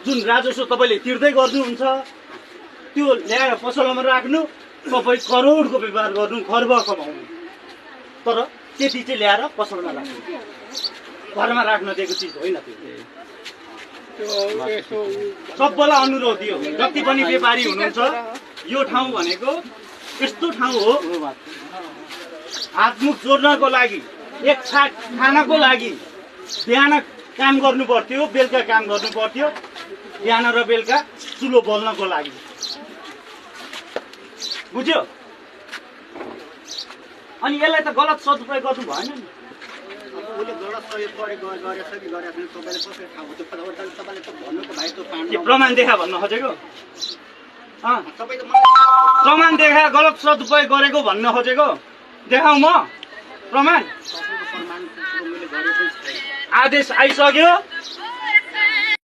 जुन राजस्व तपाईँले तिर्दै गर्नुहुन्छ त्यो ल्याएर पसलमा राख्नु, तपाईँ करोडको व्यापार गर्नु, खर्ब कमाउनु, तर त्यति चाहिँ ल्याएर पसलमा राख्नु, घरमा राख्न दिएको चिज होइन त्यो। सबैलाई अनुरोध यो, जति पनि व्यापारी हुनुहुन्छ, यो ठाउँ भनेको यस्तो ठाउँ हो हातमुख जोड्नको लागि, एक छाक खानको लागि बिहान काम गर्नु पर्थ्यो, बेलुका काम गर्नु पर्थ्यो, बिहान र बेलुका चुलो बल्नको लागि, बुझ्यो? अनि यसलाई त गलत सदुपयोग गर्नु भएन नि। प्रमाण देखा भन्न खोजेको, प्रमाण देखा गलत सदुपयोग गरेको भन्न खोजेको, देखाऊ म प्रमाण। आदेश आइसक्यो,